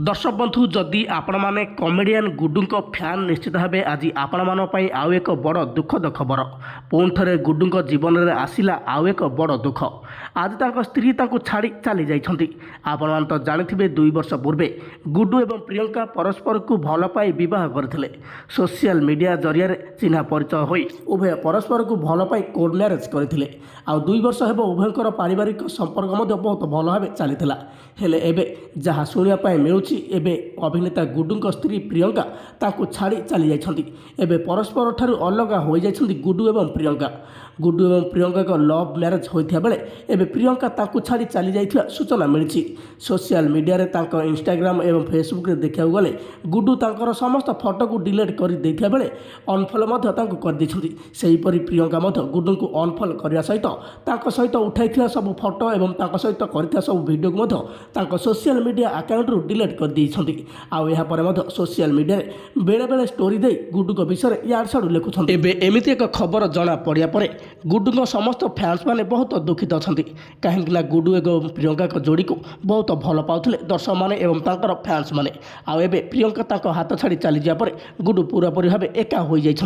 ଦର୍ଶକ ବନ୍ଧୁ, ଯଦି ଆପଣମାନେ କମେଡ଼ିଆନ୍ ଗୁଡୁଙ୍କ ଫ୍ୟାନ୍, ନିଶ୍ଚିତ ଭାବେ ଆଜି ଆପଣମାନଙ୍କ ପାଇଁ ଆଉ ଏକ ବଡ଼ ଦୁଃଖଦ ଖବର। ପୁଣି ଥରେ ଗୁଡୁଙ୍କ ଜୀବନରେ ଆସିଲା ଆଉ ଏକ ବଡ଼ ଦୁଃଖ। ଆଜି ତାଙ୍କ ସ୍ତ୍ରୀ ତାଙ୍କୁ ଛାଡ଼ି ଚାଲି ଯାଇଛନ୍ତି। ଆପଣମାନେ ତ ଜାଣିଥିବେ, 2 ବର୍ଷ ପୂର୍ବେ ଗୁଡୁ ଏବଂ ପ୍ରିୟଙ୍କା ପରସ୍ପରକୁ ଭଲ ପାଇ ବିବାହ କରିଥିଲେ। ସୋସିଆଲ ମିଡ଼ିଆ ଜରିଆରେ ଚିହ୍ନା ପରିଚୟ ହୋଇ ଉଭୟ ପରସ୍ପରକୁ ଭଲ ପାଇ କୋର୍ଟ ମ୍ୟାରେଜ୍ କରିଥିଲେ। ଆଉ 2 ବର୍ଷ ହେବ ଉଭୟଙ୍କର ପାରିବାରିକ ସମ୍ପର୍କ ମଧ୍ୟ ବହୁତ ଭଲ ଭାବେ ଚାଲିଥିଲା। ହେଲେ ଏବେ ଯାହା ଶୁଣିବା ପାଇଁ ମିଳୁଛି, ଏବେ ଅଭିନେତା ଗୁଡୁଙ୍କ ସ୍ତ୍ରୀ ପ୍ରିୟଙ୍କା ତାଙ୍କୁ ଛାଡ଼ି ଚାଲି ଯାଇଛନ୍ତି। ଏବେ ପରସ୍ପର ଠାରୁ ଅଲଗା ହୋଇଯାଇଛନ୍ତି ଗୁଡୁ ଏବଂ ପ୍ରିୟଙ୍କା। ଗୁଡୁ ଏବଂ ପ୍ରିୟଙ୍କାଙ୍କ ଲଭ୍ ମ୍ୟାରେଜ୍ ହୋଇଥିବା ବେଳେ ଏବେ ପ୍ରିୟଙ୍କା ତାଙ୍କୁ ଛାଡ଼ି ଚାଲି ଯାଇଥିବା ସୂଚନା ମିଳିଛି। ସୋସିଆଲ ମିଡ଼ିଆରେ ତାଙ୍କ ଇନଷ୍ଟାଗ୍ରାମ ଏବଂ ଫେସବୁକରେ ଦେଖିବାକୁ ଗଲେ, ଗୁଡୁ ତାଙ୍କର ସମସ୍ତ ଫଟୋକୁ ଡିଲିଟ୍ କରିଦେଇଥିବା ବେଳେ ଅନଫଲୋ ମଧ୍ୟ ତାଙ୍କୁ କରିଦେଇଛନ୍ତି। ସେହିପରି ପ୍ରିୟଙ୍କା ମଧ୍ୟ ଗୁଡୁଙ୍କୁ ଅନଫଲୋ କରିବା ସହିତ ତାଙ୍କ ସହିତ ଉଠାଇଥିବା ସବୁ ଫଟୋ ଏବଂ ତାଙ୍କ ସହିତ କରିଥିବା ସବୁ ଭିଡ଼ିଓକୁ ମଧ୍ୟ ତାଙ୍କ ସୋସିଆଲ ମିଡ଼ିଆ ଆକାଉଣ୍ଟରୁ ଡିଲିଟ୍ କରିଦେଇଛନ୍ତି। ଆଉ ଏହାପରେ ମଧ୍ୟ ସୋସିଆଲ ମିଡ଼ିଆରେ ବେଳେବେଳେ ଷ୍ଟୋରି ଦେଇ ଗୁଡୁଙ୍କ ବିଷୟରେ ଇଆଡ଼ୁ ସିଆଡ଼ୁ ଲେଖୁଛନ୍ତି। ଏବେ ଏମିତି ଏକ ଖବର ଜଣା ପଡ଼ିବା ପରେ ଗୁଡୁଙ୍କ ସମସ୍ତ ଫ୍ୟାନ୍ସ ମାନେ ବହୁତ ଦୁଃଖିତ ଅଛନ୍ତି, କାହିଁକିନା ଗୁଡୁ ଏବଂ ପ୍ରିୟଙ୍କାଙ୍କ ଯୋଡ଼ିକୁ ବହୁତ ଭଲ ପାଉଥିଲେ ଦର୍ଶକମାନେ ଏବଂ ତାଙ୍କର ଫ୍ୟାନ୍ସ ମାନେ। ଆଉ ଏବେ ପ୍ରିୟଙ୍କା ତାଙ୍କ ହାତ ଛାଡ଼ି ଚାଲିଯିବା ପରେ ଗୁଡୁ ପୁରାପୁରି ଭାବେ ଏକା ହୋଇଯାଇଛନ୍ତି।